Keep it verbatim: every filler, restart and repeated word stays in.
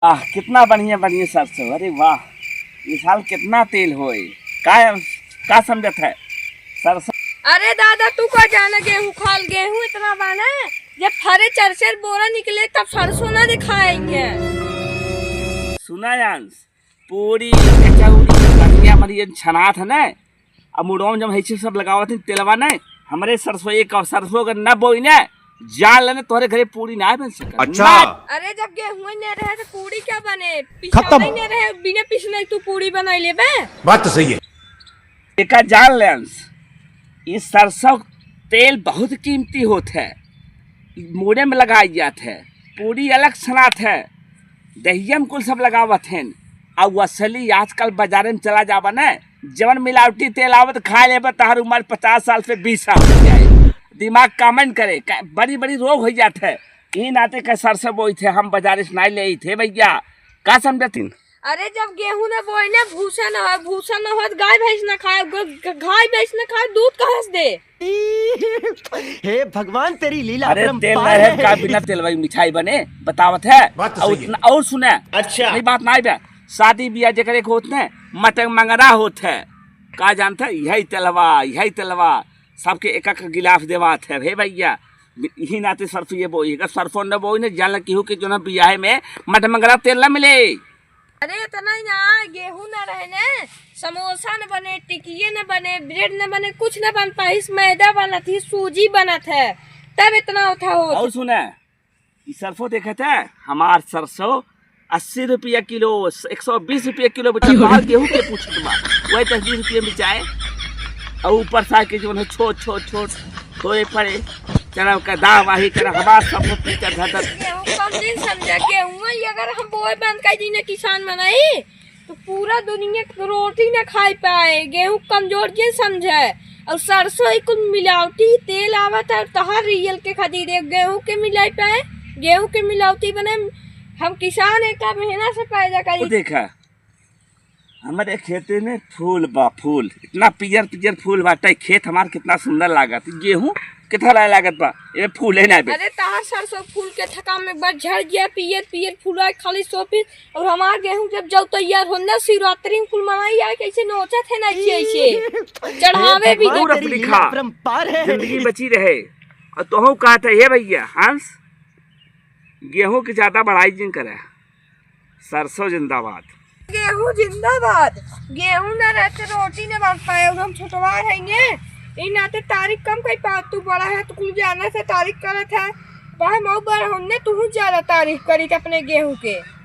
आह, कितना बढ़िया बढ़िया सरसों, अरे वाह, ई साल कितना तेल होए। का, का समझत है सरसों? अरे दादा, तू का जाना गेहूं खाल, गेहूं इतना बा ना, जब फरे चार चार बोरा निकले तब सरसों ना दिखाएंगे। सुना अंश, पूरी कचौड़ी बढ़िया बढ़िया छनात है ना, अब मुड़वा में जब हैसे सब लगावत है तेलवा ना, हमरे सरसों एक सरसों अगर न बोई ना, जान लेने तोहरे घरे पूरी ना बन सकत। अच्छा। ना। अरे, जब गेहूं न रहे तो पूरी क्या बने? पिसौना खत्म। न रहे, बिना पिसने तू पूरी बनाई लेबे? बात तो सही है। एका जान ले अंश, ई सरसों तेल बहुत कीमती होत है, ई मूड़े में लगाई जात है, पूरी अलग छनात है, दहिया में कुल सब लगावत हैं। आ वो असली आजकल बाजारे में चला जाबा ना, जवन मिलावटी तेल आवत खा लेबा, तहार उम्र पचास साल से बीस साल हो जाए, दिमाग काम न करे, का-, बड़ी बड़ी रोग हो जात है। ई नाते का सरसों बोई थे हम, बाजारे से नहीं ले थे भैया, का समझत हिन? अरे, जब गेहूं न बोए ना, भूसा न हो, भूसा न हो तो गाय भैंस न खाए, ग-, ग-, गाय भैंस न खाए, दूध कहाँ से दे? हे भगवान, तेरी लीला अरे, अपरंपार तेल नहीं है, है। का बिना तेल वाली मिठाई बने, बतावत है। बात तो और सही है। उतना, और सुने, अच्छा। नहीं बात नहीं बे, शादी बियाह जेकरे के होत ने, मटन मंगरा होत है, का जानत है, यही तेलवा, यही तेलवा, सबके एक एक गिलास देवात है। हे भैया, यही नाते सरसों ये बोई, अगर सरसों न बोई ने, जान ल केहू के जो ना बियाहे में मटन मंगरा तेल ना मिले। अरे, इतना ही ना, गेहूं ना रहे ने, समोसा न बने, टिकिये न बने, ब्रेड न बने, कुछ न बन पाइस, मैदा बनत ही, सूजी बनत है, तब इतना होता हो। और सुने, ई सरसों देखत है, हमार सरसों अस्सी रुपया किलो, एक सौ बीस रुपया किलो बेचत बा, गेहूं के पूछत बा, वही दस बीस रुपया में बेचाए, और ऊपर से आके जो है छोट छोट छोट थोड़े पड़े, चला का दावा ही करा, हमार सरसों पीछे धर धर। गेहूं कम दिन समझा, गेहूं ही अगर हम बोए बंद कर दी ना किसान मनई, तो पूरा दुनिया के रोटी ना खाए पाए, गेहूं कमजोर के समझे। और सरसों ही कुल मिलावटी तेल आवत है, और तहार रियल के खातिर एक गेहूं के मिलाई पाए, गेहूं के मिलावटी बने। हम किसान एक मेहनत से पैदा वो करी। देखा, हमारे खेते में फूल बा, फूल, इतना पियर पियर फूल बाटे, खेत हमार कितना सुंदर लागत, गेहूं कितना लाए लागत बा, ये फूले ना बे। अरे, तहार सरसों फूल के थका में एक बार झड़ गया, पियर पियर फूल आए, खाली शोपीस। और हमार गेहूं जब जौ तैयार हो ना, शिवरात्रि में कुल मनई आए, कैसे नोचत है ना, ऐसे, ऐसे चढ़ावे भी। पूरा तेरी लीला अपरंपार है। जिंदगी बची रहे और तोहू कहत है, "हे भैया हंस, गेहूं के ज्यादा बड़ाई जिन करे, सरसों जिंदाबाद।" गेहूं जिंदाबाद। गेहूं ना रहते रोटी ना बन पाए, और हम छोटवार हैं ये, ई नाते तारीफ कम कर पाओ। तू बड़ा है तो कुल जाने से तारीफ करत है, भाई मऊ बड़ा हमने तू ज्यादा तारीफ करी अपने गेहूं के।